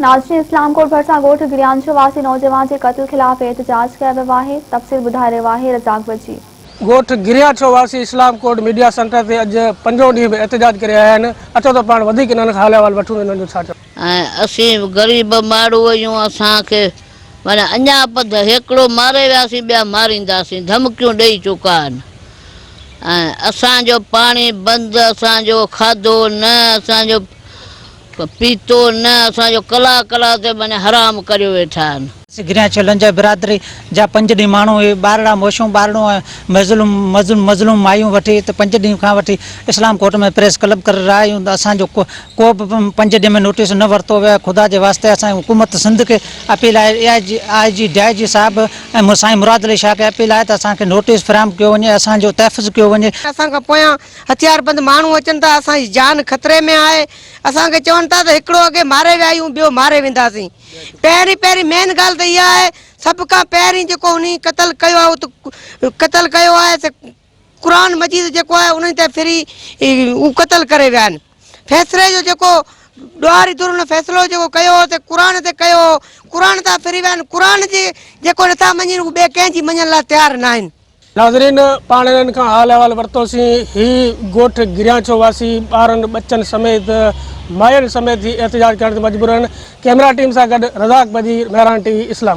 ناظرين اسلام ڪوٽ ڀرسان ڳوٺ گريانڇو واسي نوجوان جي قتل خلاف احتجاج ڪيو ويو آهي، تفصيل ٻڌائي رهيو آهي رزاق بجي. ڳوٺ گريانڇو واسي اسلام ڪوٽ ميڊيا سينٽر تي اڄ پنجون ڏينهن به احتجاج ڪري آيا آهن، اچو ته پاڻ وڌيڪ انهن کان حال احوال وٺون ته انهن جو ڇا چوڻ. ۽ اسين غريب ماڻهو آهيون اسان کي معنيٰ اڃا پڌ هيڪڙو ماري وياسين ٻيا مارينداسين ڌمڪيون ڏئي چڪا آهن ۽ اسان جو پاڻي بند اسان جو کاڌو نه اسان جو پيتو نه اسان جو ڪلاڪ ڪلاڪ تي معنيٰ حرام ڪريو ويٺا آهن. گريان ڇلن جا برادري جا پنج ڏينهن ماڻهو اهي ٻارڙا موشون ٻارڙو ۽ مظلوم مظلوم مظلوم مايون وٺي ته پنج ڏينهن کان وٺي اسلام ڪوٽ ۾ پريس ڪلب ڪري رهيا آهيون ته اسان جو ڪو به پنج ڏينهن ۾ نوٽيس نه ورتو ويو آهي خدا جي واسطي اسان جي حڪومت سنڌ کي اپيل آهي اي آء جي آء جي ڊي I جي صاحب ۽ سائين مراد علي شاهه کي اپيل آهي ته اسان کي نوٽيس فراهم ڪيو وڃي اسان جو تحفظ ڪيو وڃي. اسان کان پويان هٿياربند ماڻهو اچن ٿا اسان جي جان خطري ۾ آهي اسان کي چون ٿا ته هڪڙو اڳي ماري ويا آهيون ٻيو ماري وينداسين. پهرين پهرين مين ڳالهه ته اها آهي سڀ کان پهرين جيڪو انهي قتل ڪيو آهي اهو ته قتل ڪيو آهي سي قرآن مجيد جيڪو آهي انهي تي ڦري اهو قتل ڪري ويا آهن. فيصلي جو جيڪو ڏوهاري ڌر ان فيصلو جيڪو ڪيو هو سي قرآن تي ڪيو هو قرآن تان ڦري ويا آهن قرآن جي جيڪو نٿا مڃين اهو ٻئي ڪنهن جي مڃڻ لاء تيار ناهن. ناظرين پاڻ انهن کان حال احوال ورتوسين هي ڳوٺ گريانڇو واسي ٻارن ٻچن سميت ماين سميت هي احتجاج ڪرڻ تي مجبور آهن ڪئميرا ٽيم سان گڏ رزاق بجير مهراڻ ٽي وي اسلام.